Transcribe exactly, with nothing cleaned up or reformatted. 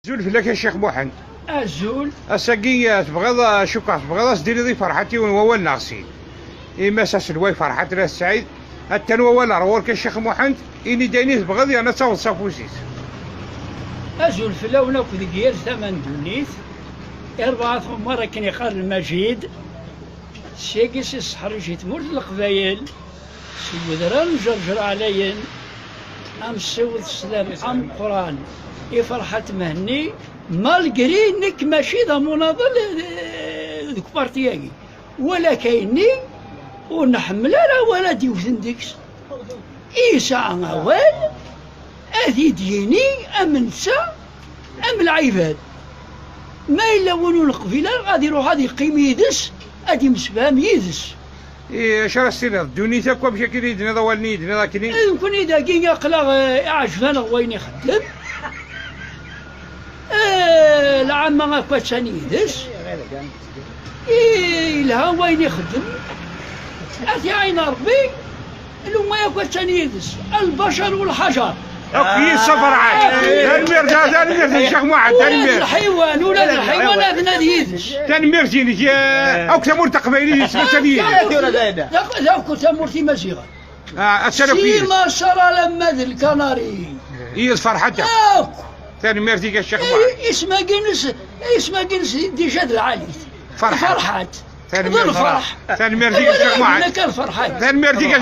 Azul fell-ak a Ccix Muḥend. Azul. Ass-agi, eh, tebɣiḍ, eh, cukkeɣ tebɣiḍ ad s-d-tiniḍ i Ferḥat yiwen wawal neɣ sin. Imi s aselway Ferḥat n At Sɛid, attan wawal ar ɣur-k a Ccix Muḥend, ini-d ayen i tebɣiḍ yerna ad taweḍ s afus-is. Azul fell-awen akk deg yal tama n ddunit. Irbaɛt Ɛumar akken iqqar Lmajid. Syagi si ṣṣeḥriǧ i tmurt n Leqbayel, si wedrar n Ǧerǧer ɛlayen, am ssiweḍ sslam ameqqran i Ferḥat Mhenni, malgré nekk mačči d amunaḍel, eh, deg uparti-agi, wala kayni ur nḥemmel ara wala d-iwten deg-s. I yesɛa awal ad t-id-yini am netta am lɛibad. Ma yella win ur neqbil ara, ad iruḥ ad yeqqim yid-s, ad imsefham yid-s. I acu ara s-tiniḍ? Ddunit akk amek akken i d-tenniḍ awalen i d-tenniḍ akken i? Nekkni dagi aql-aɣ, eh, iɛǧeb-aneɣ wayen ixeddem. Eh, lɛamma akk attan yid-s. I yelha wayen ixeddem. Ad t-iɛin Ṛebbi. Lumma yakk attan yid-s, lbacar u lḥaǧer. Akk yis-s a Ferḥat. Tanemmirt, tanemmirt a Ccix Muḥend, ula d tanemmirt. Lḥiwan, ula d lḥiwan ad nadi yid-s. Tanemmirt-inek, eh, akk tamurt taqbaylit yettmettan yid-s. D akk, d akk tamurt imaziɣen. Ah, attan akk yid-s. Si Maṣer alamma d Lkanari. Yid Ferḥat. Akk. Tanemmirt-ik a Ccix Muḥend. I-, isem-agi-ines, isem-agi-ines déjà d lɛali. Ferḥat. Ferḥat. Tanemmirt. D lferḥ. Tanemmirt-ik a Ccix Muḥend. Nekk ad ferḥeɣ. Tanemmirt-ik a